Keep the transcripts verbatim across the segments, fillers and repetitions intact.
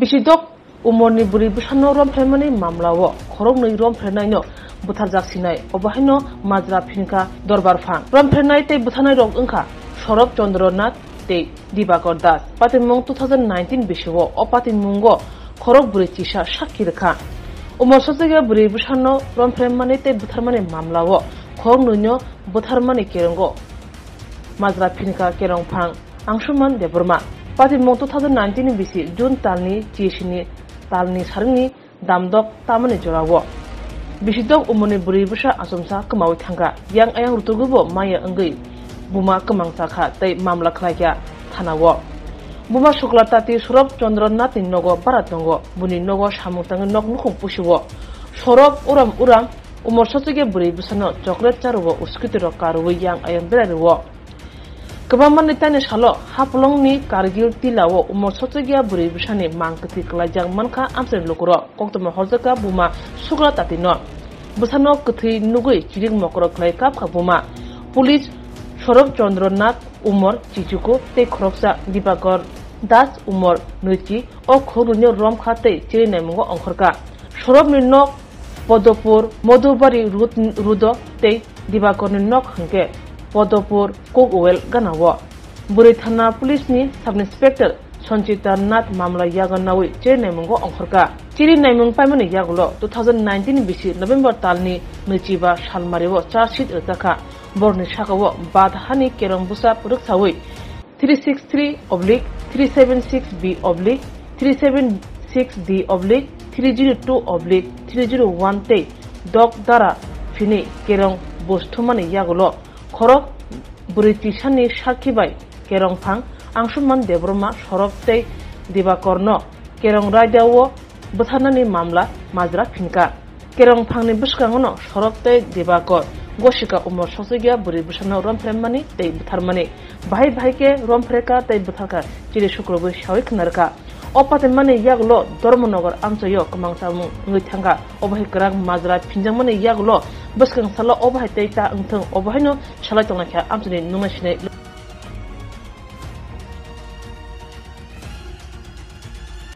Bisidok umorni bwrwi bwsano romphrenmani mamlao khoroknwi romphrenaino butharjak sinai, obo haino majra phinkha dorbar phang. Romphrenai tei butharnairok wngkha Sorop Chandra Nath tei Dibakar Das. Patimung two thousand nineteen bisio o patimungno khorok bwrwi chisa sakki rwkha. Umor sochigya bwrwi bwsano romphrenmani tei butharmani mamlao khoroknwino butharmani kerongo majra phinkha kerongphang Angsuman Debbarma. Patimung two thousand nineteen bisi June talni chisini talni saringni damdok tamani jorao. Bisidok umorni bwrwi bwsa achomsa kwmawi thangkha. Yang ayang rutugwibo maya wngwi buma kwmang chakha tei mamla khlaikha thanao. Buma Sukla Tati Sorop Chandra Nathni nogo bara tongo. Buni nogo samung tangwi nok nukhung pusio. Sorop uram uram umor sochigya bwrwi bwsano chocolate charwo, scooty rok karwi yang ayang berai rwo. Kwbangmani taini salo Haflongni Kargil tilao umor sochigya bwrwi bwsani mang kwthwi kwlaijak mankha amchaini lukurok. Koktwma horjakha buma Sukla Tatino. Bwsano kwthwi nugwi chirik mokro khlai kapkha buma. Police Sorop Chandra Nath umor chichuku tei khoroksa Dibakar Das umor nwichi o khoroknwino romkha tei chiri naimungo ongkhorkha. Sorobni nok Podopur, Modhubari Rud-, Rudo tei Dibakorni nok hwnkhe Podopur Kokwel ganao. Bwrwi thana police ni sub inspector Sanchita Nath mamla yago naui chiri naimungo ongkhorkha. Chiri naimung paimani yagulo two thousand nineteen bisi November talni nwichiba salmario charge sheet rwjakha. Borokni sakao Badhani kerong bwsa rwksaui three six three oblique three seven six B oblique three seven six D oblique three zero two oblique three zero one tei dok dara phini kerong bus thumani yagulo khorok bwrwi tisani sakhi bai kerong phang Angsuman Debbarma Sorop tei Dibakorno kerong raidao bwtharnani mamla majra phinkha. Kerong phangni bwskangono Sorop tei Dibakor gosika umor sochigya bwrwi bwsano romphrenmani tei bwtharmani. Bahai bahai khe romphrekha tei bwtharkha chiri sukrubwi saui khwnarwkha. O patimani yagulo Dharmanagar amchaio kwmang chamung wngwi thangkha. Obo hai kwrak majra phinjakmani yagulo bwskang salo obo hai tei ta wngthung, obo haino salai tongnaikha amchaini nungnai sinai.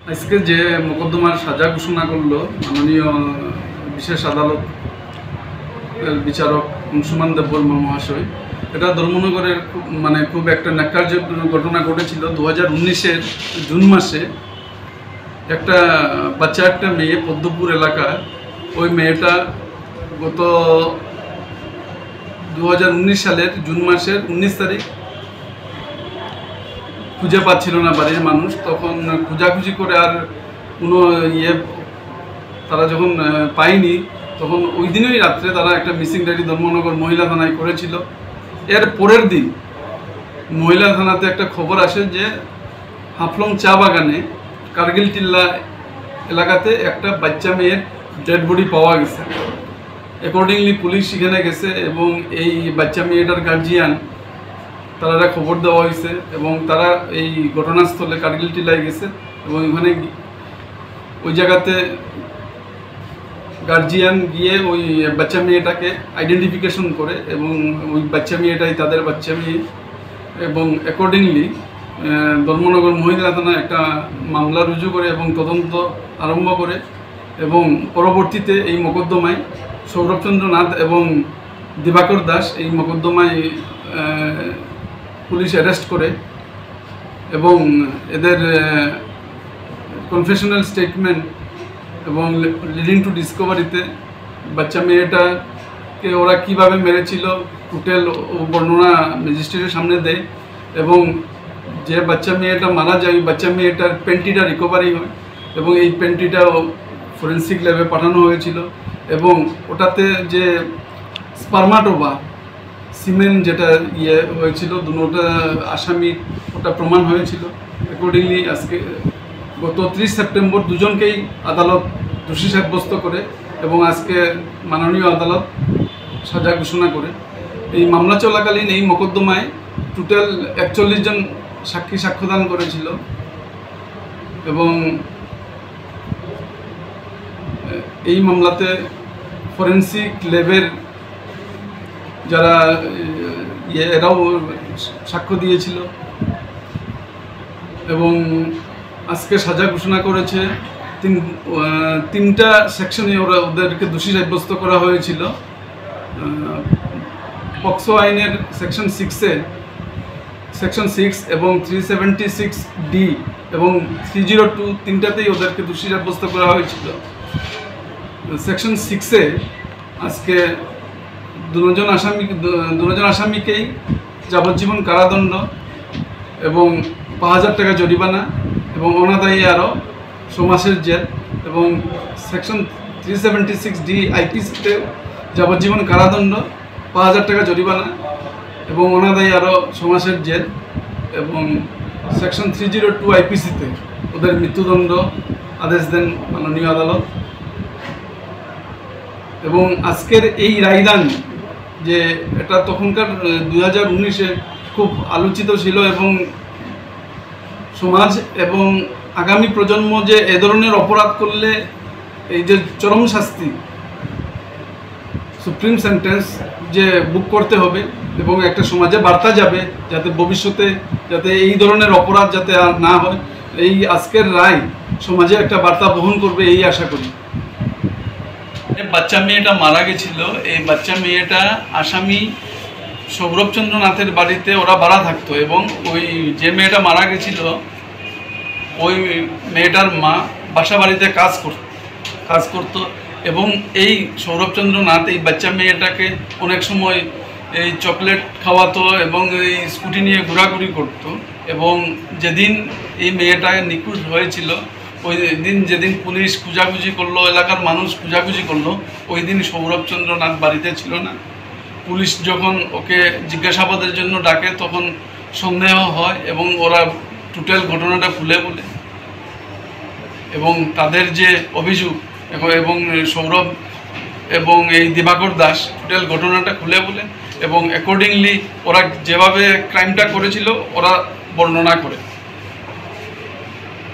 আজকে যে মোকদ্দমার সাজা ঘোষণা করলো মাননীয় বিশেষ আদালত, এর বিচারক অংশুমান দেববর্মা মহাশয়, এটা ধর্মনগরের খুব, মানে, খুব একটা ন্যাক্কারজনক ঘটনা ঘটেছিল দু হাজার উনিশের জুন মাসে। একটা বাচ্চা, একটা মেয়ে পদ্মপুর এলাকার, ওই মেয়েটা গত দু হাজার উনিশ সালের জুন মাসের উনিশ তারিখ খুঁজে পাচ্ছিল না বাড়ির মানুষ। তখন খোঁজাখুঁজি করে আর কোনো ইয়ে তারা যখন, আহ, পায়নি, তখন ওই দিনই রাত্রে তারা একটা মিসিং ডায়েরি ধর্মনগর মহিলা থানায় করেছিল। এর পরের দিন মহিলা থানাতে একটা খবর আসে যে হাফলং চা বাগানে কার্গিল টিল্লা এলাকাতে একটা বাচ্চা মেয়ের ডেড বডি পাওয়া গেছে। অ্যাকর্ডিংলি পুলিশ সেখানে গেছে এবং এই বাচ্চা মেয়েটার গার্জিয়ান তারা খবর দেওয়া হয়েছে এবং তারা এই ঘটনাস্থলে কার্গিল টিলায় গেছে এবং ওখানে গি-, ওই জায়গাতে গার্জিয়ান গিয়ে ওই বাচ্চা মেয়েটাকে আইডেন্টিফিকেশন করে এবং ওই বাচ্চা মেয়েটাই তাদের বাচ্চা মেয়ে। এবং অ্যাকর্ডিংলি ধর্মনগর মহিলা থানা একটা মামলা রুজু করে এবং তদন্ত আরম্ভ করে এবং পরবর্তীতে এই মোকদ্দমায় সৌরভচন্দ্র নাথ এবং দিবাকর দাস এই মোকদ্দমায়, আহ, পুলিশ অ্যারেস্ট করে এবং এদের, আহ, কনফেশনাল স্টেটমেন্ট এবং লিডিং টু ডিসকভারিতে বাচ্চা মেয়েটাকে ওরা কিভাবে মেরেছিল, টোটাল ও বর্ণনা ম্যাজিস্ট্রেটের সামনে দেয় এবং যে বাচ্চা মেয়েটা মারা যায়, ওই বাচ্চা মেয়েটার প্যান্টিটা রিকভারি হয় এবং এই প্যান্টিটাও ফরেন্সিক ল্যাবে পাঠানো হয়েছিল এবং ওটাতে যে স্পারমাটোবা সিমেন যেটা ইয়ে হয়েছিল, দুটোটা আসামি, ওটা প্রমাণ হয়েছিল। অ্যাকর্ডিংলি আজকে গত ত্রিশ সেপ্টেম্বর দুজনকেই আদালত দোষী সাব্যস্ত করে এবং আজকে মাননীয় আদালত সাজা ঘোষণা করে। এই মামলা চলাকালীন এই মোকদ্দমায় টোটাল একচল্লিশ জন সাক্ষী সাক্ষ্যদান করেছিল এবং এই মামলাতে ফরেন্সিক ল্যাবের যারা, ইয়ে, এরাও সাক্ষ্য দিয়েছিল এবং আজকে সাজা ঘোষণা করেছে। তিন আহ, তিনটা সেকশনে ওরা ওদেরকে দোষী সাব্যস্ত করা হয়েছিল। আহ, পক্সো আইনের সেকশন সিক্সে, সেকশন সিক্স এবং থ্রি সেভেন্টি সিক্স ডি এবং থ্রি জিরো টু, তিনটাতেই ওদেরকে দোষী সাব্যস্ত করা হয়েছিল। সেকশন সিক্সে আজকে দুজন আসামি, দু- দুজন আসামিকেই যাবজ্জীবন কারাদণ্ড এবং পাঁচ হাজার টাকা জরিমানা এবং অনাদায়ী আরও ছ মাসের জেল এবং section three seventy six D আইপিসিতে যাবজ্জীবন কারাদণ্ড, পাঁচ হাজার টাকা জরিমানা এবং অনাদায়ী আরও ছ মাসের জেল এবং সেকশন থ্রি জিরো টু আইপিসিতে ওদের মৃত্যুদণ্ড আদেশ দেন মাননীয় আদালত। এবং আজকের এই রায়দান, যে এটা তখনকার দুই হাজার উনিশে খুব আলোচিত ছিল এবং সমাজ এবং আগামী প্রজন্ম যে এ ধরনের অপরাধ করলে এই যে চরম শাস্তি, সুপ্রিম সেন্টেন্স যে ভোগ করতে হবে এবং একটা সমাজে বার্তা যাবে, যাতে ভবিষ্যতে যাতে এই ধরনের অপরাধ যাতে আর না হয়, এই আজকের রায় সমাজে একটা বার্তা বহন করবে, এই আশা করি। যে বাচ্চা মেয়েটা মারা গেছিল, এই বাচ্চা মেয়েটা আসামি সৌরভচন্দ্র নাথের বাড়িতে ওরা ভাড়া থাকতো এবং ওই যে মেয়েটা মারা গেছিল, ওই মেয়েটার মা বাসা বাড়িতে কাজ কর কাজ করতো এবং এই সৌরভচন্দ্র নাথ এই বাচ্চা মেয়েটাকে অনেক সময় এই চকলেট খাওয়াতো এবং এই স্কুটি নিয়ে ঘোরাঘুরি করতো। এবং যেদিন এই মেয়েটা নিখোঁজ হয়েছিল, ওই দিন যেদিন পুলিশ খোঁজাখুঁজি করলো, এলাকার মানুষ খোঁজাখুঁজি করলো, ওই দিন সৌরভচন্দ্র নাথ বাড়িতে ছিল না। পুলিশ যখন ওকে জিজ্ঞাসাবাদের জন্য ডাকে, তখন সন্দেহ হয় এবং ওরা টোটাল ঘটনাটা খুলে বলে। এবং তাদের যে অভিযোগ এবং, এবং সৌরভ এবং এই দিবাকর দাস টোটাল ঘটনাটা খুলে বলে এবং অ্যাকর্ডিংলি ওরা যেভাবে ক্রাইমটা করেছিল, ওরা বর্ণনা করে।